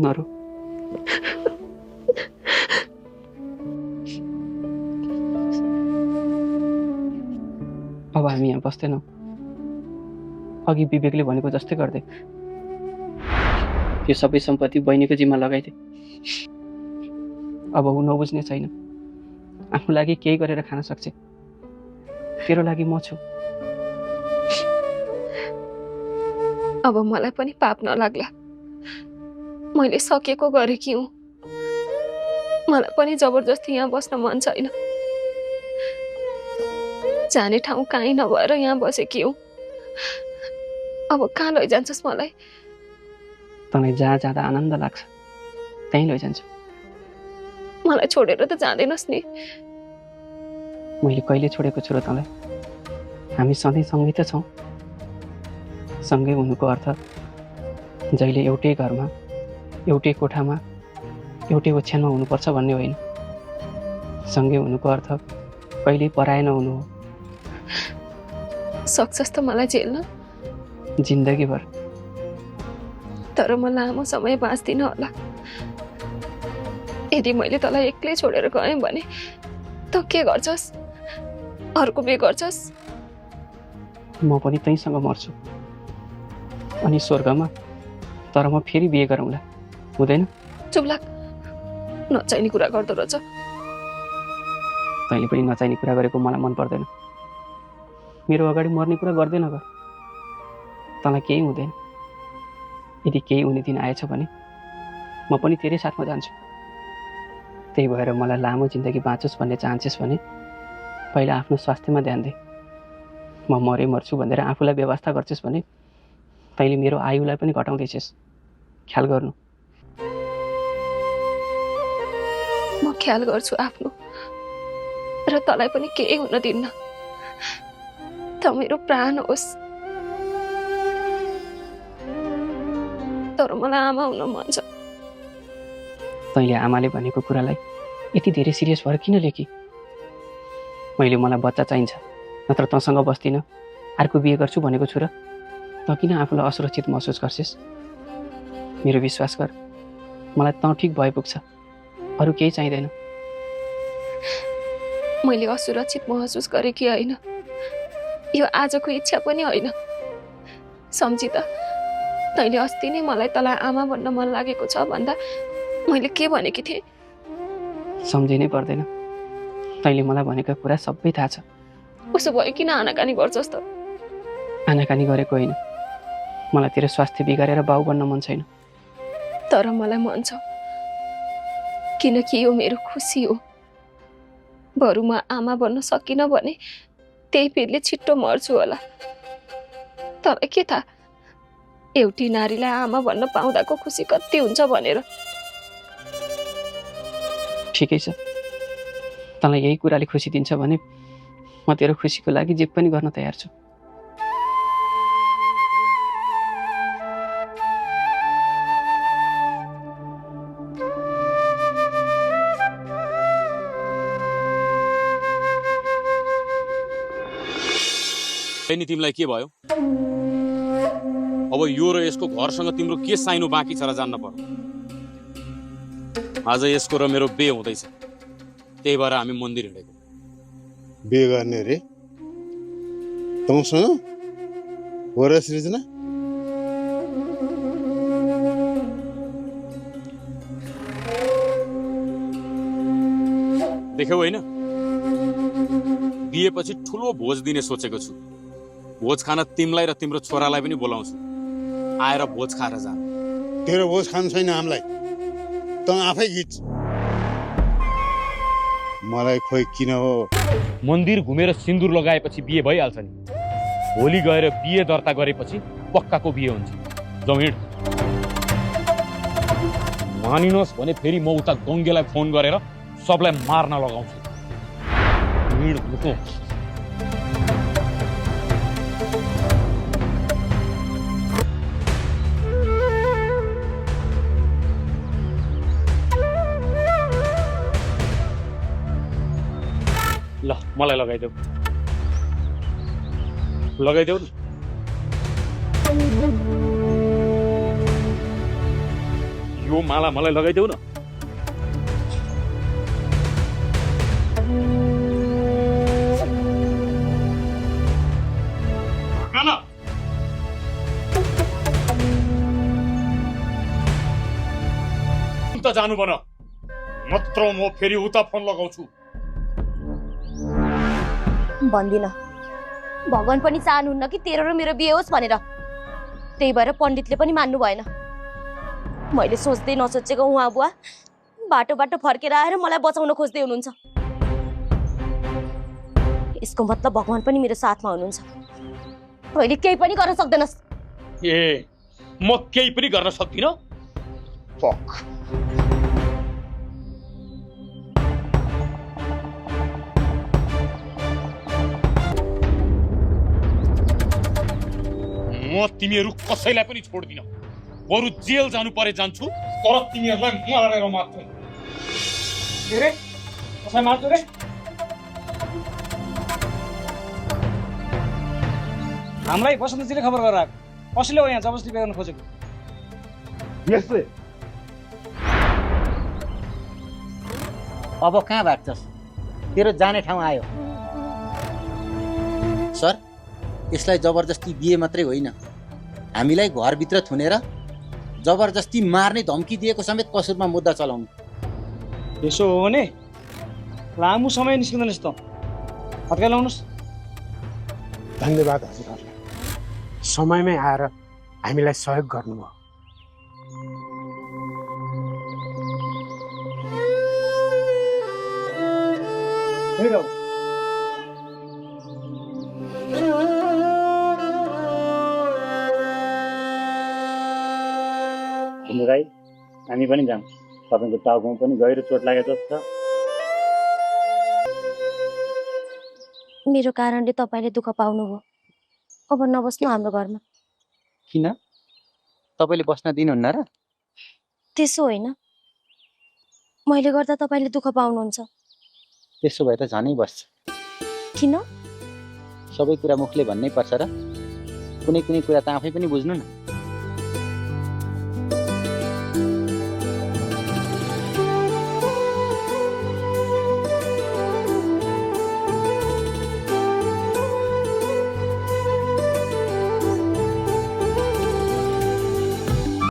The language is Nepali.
नरो। अब हामी यहाँ बस्दैनौँ। अघि विवेकले भनेको जस्तै गर्दै यो सबै सम्पत्ति बहिनीको जिम्मा लगाइदिए। अब ऊ नबुझ्ने छैन। आफ्नो लागि केही गरेर खान सक्छ। तेरो लागि म छु। अब मलाई पनि पाप नलाग्ला। मैले सकेको गरेकी हुँ। मलाई पनि जबरजस्ती यहाँ बस्न मन छैन। जाने ठाउँ कहीँ नभएर यहाँ बसेकी हुँ। अब कहाँ लैजान्छस् मलाई? तँलाई जहाँ जाँदा आनन्द लाग्छ त्यहीँ लैजान्छु। मलाई छोडेर त जाँदैनस् नि। मैले कहिले छोडेको छु र तँलाई? हामी सधैँ सँगै त छौँ। सँगै हुनुको अर्थ जहिले एउटै घरमा, एउटै कोठामा, एउटै ओछ्यानमा हुनुपर्छ भन्ने होइन। सँगै हुनुको अर्थ कहिल्यै पराए नहुनु हो। सक्छस् त मलाई झेल्न? जिन्दगीभर। तर म लामो समय बाँच्दिनँ होला। यदि मैले तँलाई एक्लै छोडेर गएँ भने त के गर्छस्? अर्को बिहे गर्छस्? म पनि तैसँग मर्छु अनि स्वर्गमा। तर म फेरि बिहे गरौँला, हुँदैन? चुप लाग। नचाहिने कुरा गर्दो रहेछ। तैँले पनि नचाहिने कुरा गरेको मलाई मन पर्दैन। मेरो अगाडि मर्ने कुरा गर्दैन गर। तँलाई केही हुँदैन। यदि केही हुने दिन आएछ भने म पनि तेरै साथमा जान्छु। त्यही भएर मलाई लामो जिन्दगी बाँचोस् भन्ने चाहन्छस् भने पहिला आफ्नो स्वास्थ्यमा ध्यान दे। म मरे मर्छु भनेर आफूलाई व्यवस्था गर्छस् भने तैँले मेरो आयुलाई पनि घटाउँदैछस्। ख्याल गर्नु। म ख्याल गर्छु आफ्नो, र तँलाई पनि केही हुन दिन्न। त मेरो प्राण होस्। तर मलाई आमा हुन मन छ। तैँले आमाले भनेको कुरालाई यति धेरै सिरियस भएर किन लेखी? मैले मलाई बच्चा चाहिन्छ नत्र तँसँग बस्दिनँ, अर्को बिहे गर्छु भनेको छु र तँ किन आफूलाई असुरक्षित महसुस गर्छस्? मेरो विश्वास गर, मलाई तँ ठिक भए पुग्छ, अरू केही चाहिँदैन। मैले असुरक्षित महसुस गरेकी होइन। यो आजको इच्छा पनि होइन। सम्झी त, तैँले अस्ति नै मलाई तँलाई आमा भन्न मन लागेको छ भन्दा मैले के भनेकी थिएँ? सम्झिनै पर्दैन। तैँले मलाई भनेका कुरा सबै थाहा छ। उसो भयो किन आनाकानी गर्छस् त? आनाकानी गरेको होइन। मलाई तेरो स्वास्थ्य बिगारेर बाउ बन्न मन छैन। तर मलाई मन छ, किनकि यो मेरो खुसी हो। बरु म आमा बन्न सकिनँ भने त्यही पिरले छिट्टो मर्छु होला। तँलाई के थाहा एउटी नारीलाई आमा भन्न पाउँदाको खुसी कति हुन्छ भनेर? ठिकै छ, तँलाई यही कुराले खुसी दिन्छ भने म तेरो खुसीको लागि जे पनि गर्न तयार छु। नि तिमीलाई के भयो? अब यो र यसको घरसँग तिम्रो के साइनो बाँकी छ र जान्न पर्यो। आज यसको र मेरो बिहे हुँदैछ, त्यही भएर हामी मन्दिर हिँडेको। बिहे गर्ने रे तँसँग हो र सृजना? देख्यौ होइन, बिहेपछि ठुलो भोज दिने सोचेको छु। भोज खान तिमीलाई र तिम्रो छोरालाई पनि बोलाउँछु, आएर भोज खाएर जान। तेरो भोज खानु छैन हामीलाई, तँ आफै खिच। मलाई खोइ किन हो मन्दिर घुमेर सिन्दुर लगाएपछि बिहे भइहाल्छ नि। भोलि गएर बिहे दर्ता गरेपछि पक्काको बिहे हुन्छ। जाउँ हिँड। मानिनुहोस् भने फेरि म उता गङ्गेलाई फोन गरेर सबलाई मार्न लगाउँछु। हिँड लुको। ल ल मलाई लगाइदेऊ लगाइदेऊ न यो माला मलाई लगाइदेऊ न त जानु भन नत्र म फेरि उता फोन लगाउँछु भन्दिन भगवान पनि चाहनुहुन्न कि तेरो र मेरो बिहे होस् भनेर त्यही भएर पण्डितले पनि मान्नु भएन मैले सोच्दै नसोचेको उहाँ बुवा बाटो बाटो फर्केर आएर मलाई बचाउन खोज्दै हुनुहुन्छ यसको मतलब भगवान पनि मेरो साथमा हुनुहुन्छ अहिले केही पनि गर्न सक्दैनस् ए म केही पनि गर्न सक्दिन फक म तिमीहरू कसैलाई पनि छोड्दिन बरु जेल जानु परे जान्छु तर तिमीहरूलाई मारेर मात्रै रे कसलाई मार्छु रे हामीलाई बसन्तजीले खबर गरेर आएको कसैले हो यहाँ जबरजस्ती बिहे गर्न खोजेको यसले अब कहाँ भाग्छस् तेरो जाने ठाउँ आयो सर यसलाई जबरजस्ती बिहे मात्रै होइन हामीलाई घरभित्र थुनेर जबरजस्ती मार्ने धम्की दिएको समेत कसुरमा मुद्दा चलाउनु यसो हो भने लामो समय निस्किँदैन त हत्या लाउनुहोस् धन्यवाद हजुरहरूलाई समयमै आएर हामीलाई सहयोग गर्नुभयो राई हामी पनि जाऊँ तपाईँको टाउकोमा पनि गहिरो चोट लागेको छ मेरो कारणले तपाईँले दुःख पाउनुभयो अब नबस्नु हाम्रो घरमा किन तपाईँले बस्न दिनुहुन्न र त्यसो होइन मैले गर्दा तपाईँले दुःख पाउनुहुन्छ त्यसो भए त झनै बस्छ किन सबै कुरा मुखले भन्नै पर्छ र कुनै कुनै कुरा त आफै पनि बुझ्नु न